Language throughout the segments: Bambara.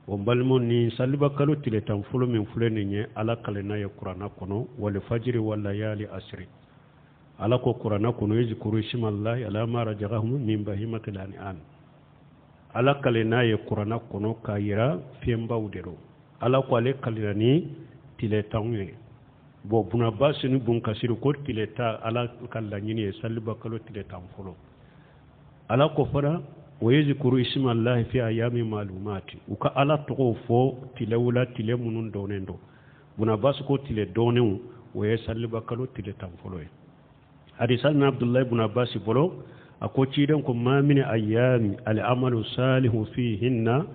O balimaw, ni saliba kalo tile 10 fɔlɔ min filɛ nin ye, Ala kalenna ye kuranna kɔnɔ: wal fajiri wa layali asiri. Ala ko kuranna kɔnɔ: izkuru ismallahi ala ma razaqahum min bahimatil an'am. Ala kalenna ye kuranna kɔnɔ k'a yira fɛnbaw de don. Ala ko ale kalenna ni tile 10 ye. Bon, Buna Abbas ni Bun Kasiri ko tile 10, Ala ka laɲini ye saliba kalo tile 10 fɔlɔ. Ala ko fana: wa yazkuru ismallahi fi ayami malumati, u ka Ala tɔgɔw fɔ tilew la, tile minnu dɔnnen don. Buna Abbas ko tile dɔnnenw, o ye saliba kalo tile 10 fɔlɔ ye. Hadisa na Abdullahi ibn Abbas bolo, a ko ciden ko: ma min ayami al amalu salihu fihinna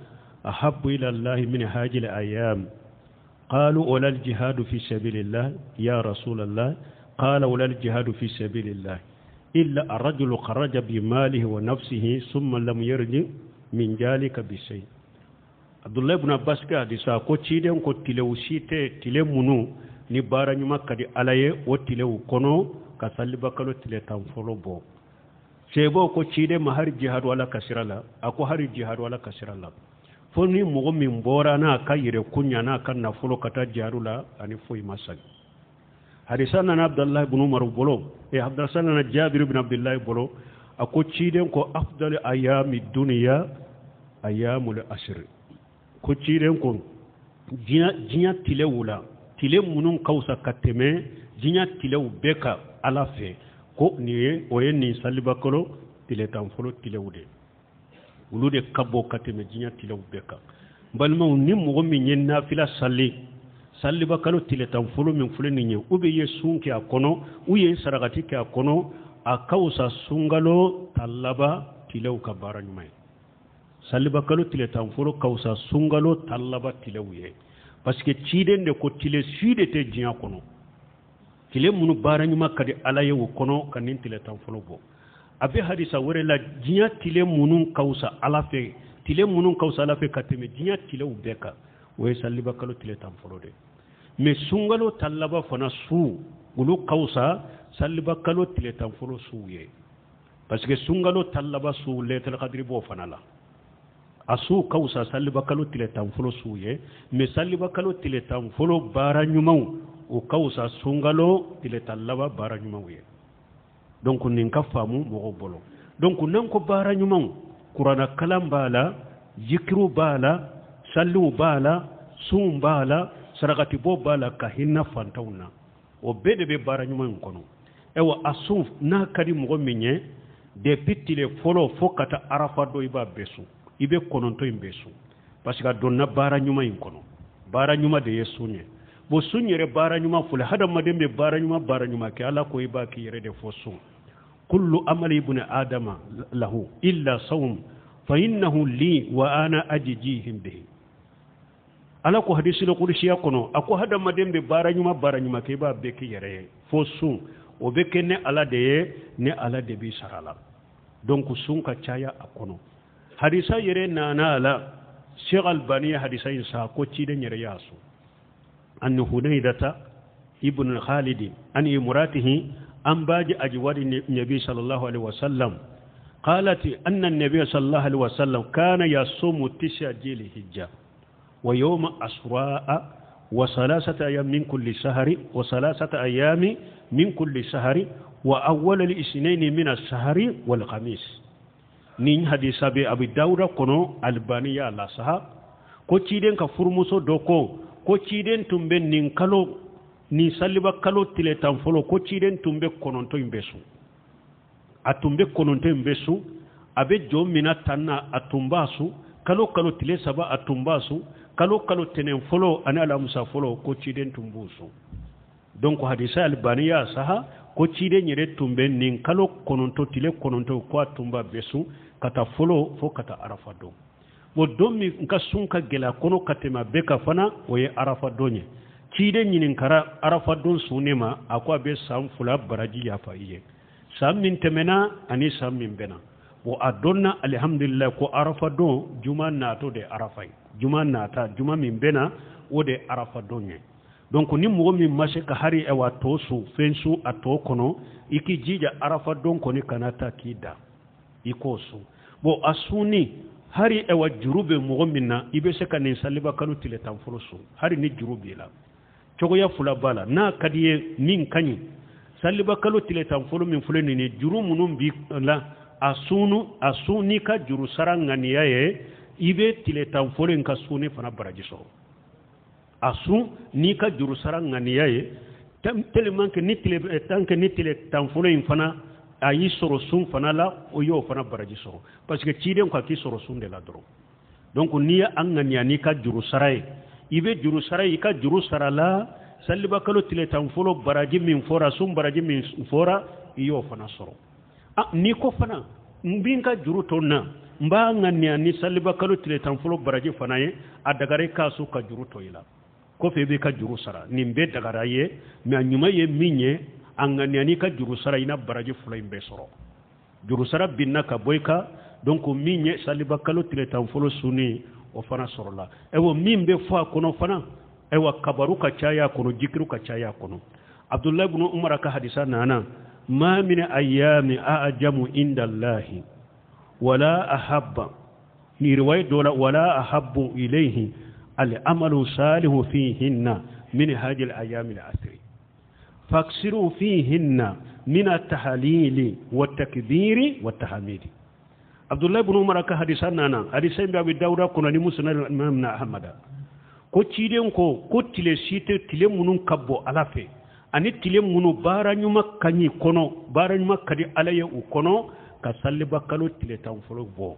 ahabbu ila Allahi min hajil ayam. قالوا ولا الجهاد في سبيل الله يا رسول الله؟ قال: ولا الجهاد في سبيل الله إلا الرجل خرج بماله ونفسه ثم لم يرجع من ذلك بشيء. Abdullah ibn Abbas ka hadisa ko ciden ko tilew si tɛ, tile minnu ni baara ɲuman ka di Ala ye o tilew kɔnɔ, ka saliba kalo tile 10 fɔlɔ bɔ. Sɛbɛw ko ciden ma: hari jihadu Ala ka sira la? A ko: hari jihadu Ala ka sira la, fo ni mɔgɔ min bɔra n'a ka yɛrɛ kunya n'a ka nafolo ka taa jihadu la ani foyi ma sagi. Hadisa nana Abdullahi ibn Umar bolo, e hadisa nana Jabir ibn Abdullahi bolo. A ko ciden ko: afdal ayami dunya ayamul asr. Ko ciden ko diɲɛ tilew la, tile minnu ka fisa ka tɛmɛ diɲɛ tilew bɛɛ kan Ala fɛ, ko nin ye, o ye nin salibakalo tile 10 fɔlɔ tilew de, olu de ka bɔ ka tɛmɛ diɲɛ tilew bɛɛ kan. Balimaw, ni mɔgɔ min ye nafila sali saliba kalo tile 10 fɔlɔ min filɛ nin ye, u bɛ ye sun kɛ a kɔnɔ, u ye sarakati kɛ a kɔnɔ, a ka fisa sunkalo ta laban tilew ka baara ɲuman ye. Saliba kalo tile 10 fɔlɔ ka fisa sunkalo ta laban tilew ye, parce que ciden de ko tile si de tɛ diɲɛ kɔnɔ, tile minnu baara ɲuman ka di Ala ye o kɔnɔ, ka nin tile 10 fɔlɔ bɔ. A bɛ hadisa wɛrɛ la: diɲɛ tile minnu ka fisa Ala fɛ, tile minnu ka fisa Ala fɛ ka tɛmɛ diɲɛ tilew bɛɛ kan, o ye saliba kalo tile 10 fɔlɔ de. Mais sunkalo ta laban fana su, olu ka fisa saliba kalo tile 10 fɔlɔ suw ye, parce que sunkalo ta laban su, lailatul qadri b'o fana la. A su ka fisa saliba kalo tile 10 fɔlɔ suw ye, mais saliba kalo tile 10 fɔlɔ baara ɲumanw, o ka fisa sunkalo tile 10 laban baara ɲumanw ye. Donc nin ka faamu mɔgɔw bolo. Donc n'an ko baara ɲumanw, kuranna kalan b'a la, zikiru b'a la, saliw b'a la, sunw b'a la, sarakatibɔ b'a la, ka hinɛ fantanw na, o bɛɛ de bɛ baara ɲuman in kɔnɔ. Ayiwa, a sun n'a ka di mɔgɔ min ye, depuis tile fɔlɔ fo ka taa arafa dɔ, i b'a bɛɛ sun, i bɛ 9 in bɛɛ sun, parce que a donna baara ɲuman in kɔnɔ. Baara ɲuman de ye sun ye. Bon, sun yɛrɛ baara ɲuman fɔlɔ, hadamaden bɛ baara ɲuman, baara ɲuman kɛ, Ala ko i b'a k'i yɛrɛ de fɔ sun. Kullu amali ibni adama lahu illa sawm fa innahu li wa ana ajzihim bihi. Ala ko hadisul kudusiya kɔnɔ, a ko hadamaden bɛ baara ɲuman, baara ɲuman kɛ, i b'a bɛɛ k'i yɛrɛ ye fo sun, o bɛ kɛ ne Ala de ye, ne Ala de b'i sara la. Donc sun ka caya a kɔnɔ. Hadisa yɛrɛ nana a la, Sheikh Albani ye hadisa in sa ko ciden yɛrɛ y'a sun. An Hunaydata ibn Khalid an imratihi an baji ajwadi nabi sallallahu alaihi wasallam قالت أن النبي صلى الله عليه وسلم كان يصوم تسع ذي الحجة ويوم عاشوراء وثلاثة أيام من كل شهر وثلاثة أيام من كل شهر وأول الاثنين من الشهر والخميس. Nin hadisa bɛ Abi Dawuda kɔnɔ, Albani y'a lasaha ko ciden ka furumuso dɔ ko ciden tun bɛ nin kalo, nin saliba kalo tile 10 fɔlɔ, ko ciden tun bɛ 9 in bɛ sun, a tun bɛ 9 in bɛ sun, a bɛ jɔ min tan na, a tun b'a sun kalo kalo tile 3, a tun b'a sun kalo kalo tɛnɛn fɔlɔ ani alamisa fɔlɔ, ko ciden tun b'u sun. Donc hadisa Albani y'a saha ko ciden yɛrɛ tun bɛ nin kalo 9, tile 9, ko a tun b'a bɛɛ sun ka taa fɔlɔ fo ka taa arafa don. O don min ka sun ka gɛlɛ a kɔnɔ ka tɛmɛ a bɛɛ kan fana, o ye arafa don ye. Ciden ɲininkara arafa don sunni ma, a ko a bɛ san 2 baraji yafa i ye, san min tɛmɛna ani san min bɛnna. Bon, a dɔnna alihamudulila ko arafa don, juma natɔ de arafa ye, juma nata, juma min bɛnna, o de ye arafa don ye. Donc ni mɔgɔ min ma se ka hari ɛwa tɔ su, fɛn su a tɔ kɔnɔ, i k'i jija arafa don kɔni kana taa k'i da, i k'o sun. Bon, a sunni Hari ɛwa juru bɛ mɔgɔ min na, i bɛ se ka nin saliba kalo tile 10 fɔlɔ sun, hari ni juru b'i la. Cogoya fila b'a la, n'a ka di ye min ka ɲi, saliba kalo tile 10 fɔlɔ min filɛ nin ye, juru minnu b'i la, a sunu, a sun n'i ka juru sara ŋaniya ye, i bɛ tile 10 fɔlɔ in ka sunni fana baraji sɔrɔ. A sun n'i ka juru sara ŋaniya ye, tellement que ni tile, tant que ni tile 10 fɔlɔ in fana a y'i sɔrɔ sun fana la, o y'o fana baraji sɔrɔ, parce que ciden ko a k'i sɔrɔ sun de la dɔrɔn. Donc n'i ye an ŋaniya n'i ka juru sara ye, i bɛ juru sara, i ka juru sara la, saliba kalo tile 10 fɔlɔ baraji min fɔra, sun baraji min fɔra, i y'o fana sɔrɔ. N'i ko fana n bɛ n ka juru to n na, n b'a ŋaniya ni saliba kalo tile 10 fɔlɔ baraji fana ye, a dagara i k'a so ka juru to i la, kɔfɛ i b'i ka juru sara. Nin bɛɛ dagara i ye, mais a ɲuman ye min ye, a ŋaniya n'i ka juru sara, i na baraji fila in bɛɛ sɔrɔ. Juru sara binna ka bɔ i kan, donc min ye saliba kalo tile 10 fɔlɔ sunni, o fana sɔrɔla. Ayiwa, min bɛ fɔ a kɔnɔ fana, ayiwa, kabaru ka caya a kɔnɔ, jikiru ka caya a kɔnɔ. Abdulayi ibn Umar ka hadisa nana, ma min ayami a'jamu inda Allahi wala ahabba, ni riwaya dɔ la, wala ahabbu ilayhi al-amalu salihu fihinna min hadhihi al-ayami al-asri faksiru fihinna min at-tahlili wa at-takbiri wa at-tahmidi. Abdulayi ibn Umar ka hadisa nana, hadisa in bɛ Abi Dawuda kɔnɔ ni Musnad Imam Ahmad, ko ciden ko, ko tile si tɛ tile minnu ka bɔ Ala fɛ, ani tile minnu baara ɲuman ka ɲi kɔnɔ, baara ɲuman ka di Ala ye u kɔnɔ, ka saliba kalo tile 10 fɔlɔ bɔ.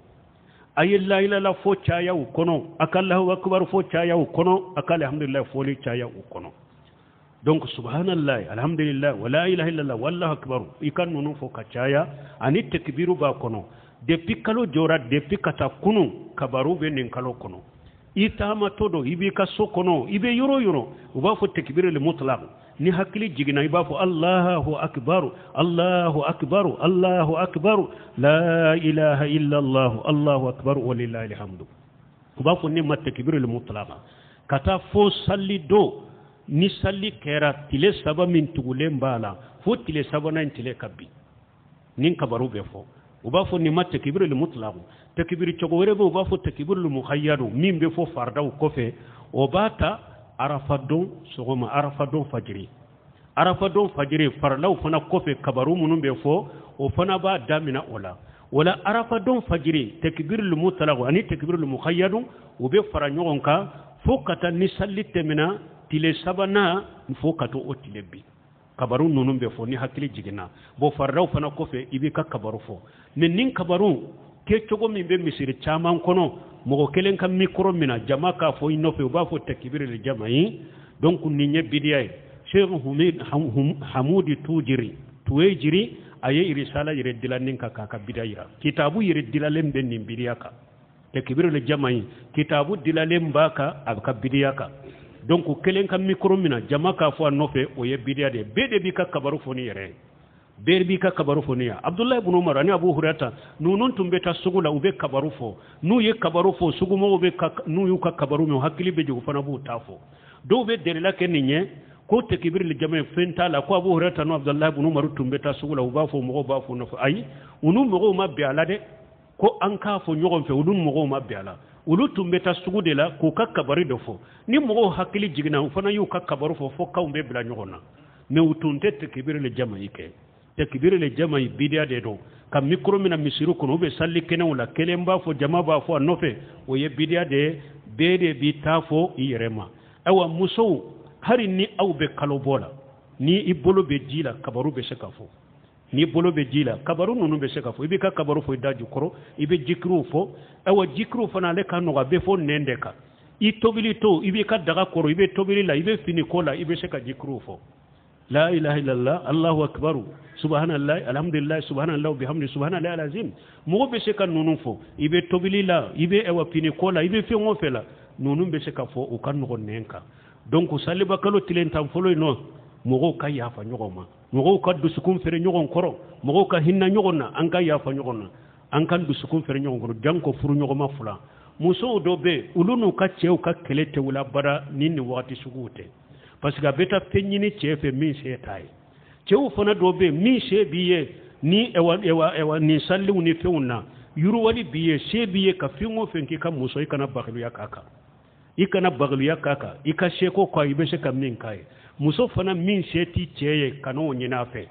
A ye layilaila fɔ caya u kɔnɔ, a ka Alahu akibaru fɔ caya u kɔnɔ, a ka alihamdulilayi fɔli caya u kɔnɔ. Donc subhanallah, alhamdulillah, wa la ilaha illallah, wallahu akbar, i ka ninnu fɔ ka caya, ani tekbiru b'a kɔnɔ. Depuis kalo jɔra, depuis ka taa kunun, kabaru bɛ nin kalo kɔnɔ. I taamatɔ don, i b'i ka so kɔnɔ, i bɛ yɔrɔ o yɔrɔ, u b'a fɔ tekbiru le mutlaq. Ni hakili jiginna, i b'a fɔ Allahu akbar, Allahu akbar, Allahu akbar, la ilaha illallah, Allahu akbar, walillahi alhamdu. U b'a fɔ ne ma tekbiru le mutlaq. Ka taa fo sali don, ni sali kɛra tile 3 min tugulen b'a la, fo tile sabanan in tile ka bin, ni kabaru bɛ fɔ. U b'a fɔ nin ma tekbiru le mutlaq. Tekbiru cogo wɛrɛ bɛ yen, u b'a fɔ tekbiru le muhayyadu, min bɛ fɔ faridaw kɔfɛ, o b'a ta arafa don sɔgɔma, arafa don fajiri. Arafa don fajiri faridaw fana kɔfɛ, kabaru minnu bɛ fɔ, o fana b'a daminɛ o la. O la arafa don fajiri, tekbiru le mutlaq ani tekbiru le muhayyadu, u bɛ fara ɲɔgɔn kan fo ka taa ni sali tɛmɛna tile sabanan, fo ka to o tile bin. Kabaru ninnu bɛ fɔ ni hakili jiginna. Bon, faridaw fana kɔfɛ, i b'i ka kabaru fɔ. Mais nin kabaru kɛcogo min bɛ misiri caman kɔnɔ, mɔgɔ kelen ka micro minɛ, jama k'a fɔ i nɔfɛ, u b'a fɔ tekbiri le jama ye. Donc nin ye bidiya ye. Cheikh Hamudi Tujiri, Tuwejiri, a ye irisala yɛrɛ dilan nin kan k'a ka bidiya yira. Kitabu yɛrɛ dilalen bɛ nin bidiya kan. Tekbiri le jama ye, kitabu dilalen b'a kan, a bɛ ka bidiya kan. Donc kelen ka micro minɛ, jama k'a fɔ a nɔfɛ, o ye bidiya de ye. Bɛɛ de b'i ka kabaru fɔ ni yɛrɛ ye. Bɛɛ b'i ka kabaru fɔ ni ye. Abdulayi ibn Umar ani Abu Hurairata, ninnu tun bɛ taa sugu la, u bɛ kabaru fɔ. N'u ye kabaru fɔ, sugumɔgɔw bɛ ka, n'u y'u ka kabaru mɛn, u hakili bɛ jigin, u fana b'u ta fɔ. Dɔw bɛ delila kɛ nin ye, ko tekbiri le jama ye, fɛn t'a la, ko Abu Hurairata n'u Abdulayi ibn Umar tun bɛ taa sugu la, u b'a fɔ, mɔgɔw b'a fɔ nɔfɛ. Ayi, u n'u mɔgɔw ma bɛn a la dɛ, ko an k'a fɔ ɲɔgɔn fɛ, olu mɔgɔw ma bɛn a la. Olu tun bɛ taa sugu de la k'u ka kabari dɔ fɔ. Ni mɔgɔw hakili jiginna, u fana y'u ka kabaru fɔ, fo kanw bɛ bila ɲɔgɔn na. Mais u tun tɛ tekbiri le jama yi kɛ. Tekbiri le jama yi bidiya de don. Ka micro minɛ misiri kɔnɔ, u bɛ sali kɛnɛw la, kelen b'a fɔ, jama b'a fɔ a nɔfɛ, o ye bidiya de ye. Bɛɛ de b'i ta fɔ i yɛrɛ ma. Ayiwa, musow, hali ni aw bɛ kalo bɔ la, ni i bolo bɛ ji la, kabaru bɛ se ka fɔ. N'i bolo bɛ ji la, kabaru ninnu bɛ se ka fɔ. I b'i ka kabaru fɔ i da jukɔrɔ, i bɛ jikiruw fɔ. Ayiwa, jikiruw fana ale ka nɔgɔ, a bɛ fɔ nɛn de kan. I tobili to, i b'i ka daga kɔrɔ, i bɛ tobili la, i bɛ fini ko la, i bɛ se ka jikiruw fɔ. La ilaha illallah, Allahu akbar, subhanallah, alhamdulillah, subhanallah, bihamdi, subhanallah alazim. Mɔgɔ bɛ se ka ninnu fɔ. I bɛ tobili la, i bɛ ɛwà fini ko la, i bɛ fɛn o fɛn la, ninnu bɛ se ka fɔ, u ka nɔgɔ nɛn kan. Donc saliba kalo tile 10 fɔlɔ in nɔ, mɔgɔw ka yafa ɲɔgɔn ma, mɔgɔw ka dusukun feere ɲɔgɔn kɔrɔ, mɔgɔw ka hinɛ ɲɔgɔn na, an ka yafa ɲɔgɔn na, an ka dusukun feere ɲɔgɔn kɔrɔ, janko furu ɲɔgɔnma fila. Musow dɔ bɛ yen, olu n'u ka cɛw ka kɛlɛ tɛ wuli abada ni nin wagati suguw tɛ, parce que a bɛ taa fɛn ɲini cɛ fɛ min se t'a ye. Cɛw fana dɔ bɛ yen, min se b'i ye ni ɛwa, ɛwa, ɛwa, nin saliw ni fɛnw na, Yiriwali b'i ye, se b'i ye ka fɛn o fɛn k'i ka muso, i kana bagiluya k'a kan, i kana bagiluya k'a kan. I ka seko k'a i bɛ se ka min k'a ye. Muso fana min se t'i cɛ ye, kan'o ɲini a fɛ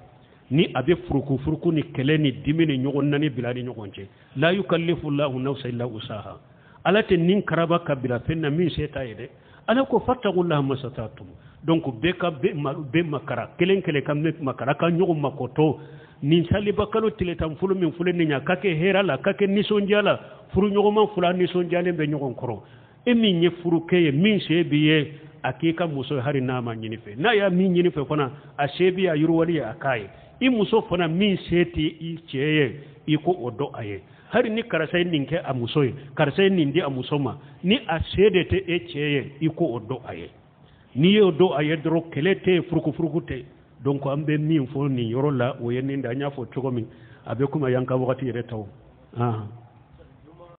ni a bɛ furukufuruku ni kɛlɛ ni dimi ni ɲɔgɔn nani bila ni ɲɔgɔn cɛ. La yukallifu llahu nafsa illa usaha, Ala tɛ nin karaba ka bila fɛn na min se t'a ye dɛ. Ala ko fattaqullaha masata'tum. Donc bɛɛ ka bɛɛ makara, kelen kelen ka makara ka ɲɔgɔn makoto. Nin saliba kalo tile 10 fɔlɔ min filɛ nin ye, a ka kɛ hɛrɛ la, a ka kɛ nisɔndiya la. Furuɲɔgɔnma fila nisɔndiyalen bɛ ɲɔgɔn kɔrɔ. E min ye furukɛ ye, min se b'i ye, a k'i ka muso ye hali n'a ma ɲini fɛ. N'a y'a min ɲini fɛ fana, a se b'i ye, a yiriwali ye, a k'a ye. I muso fana min se tɛ i cɛ ye, i ko o dɔn a ye. Hali ni karisa ye nin kɛ a muso ye, karisa ye nin di a muso ma, ni a se de tɛ e cɛ ye, i ko o dɔn a ye. N'i y'o dɔn a ye dɔrɔn, kɛlɛ tɛ yen, furukufuruku tɛ yen. Donc an bɛ min fɔ nin yɔrɔ la, o ye nin de. An y'a fɔ cogo min, a bɛ komi a y'an ka wagati yɛrɛ ta o.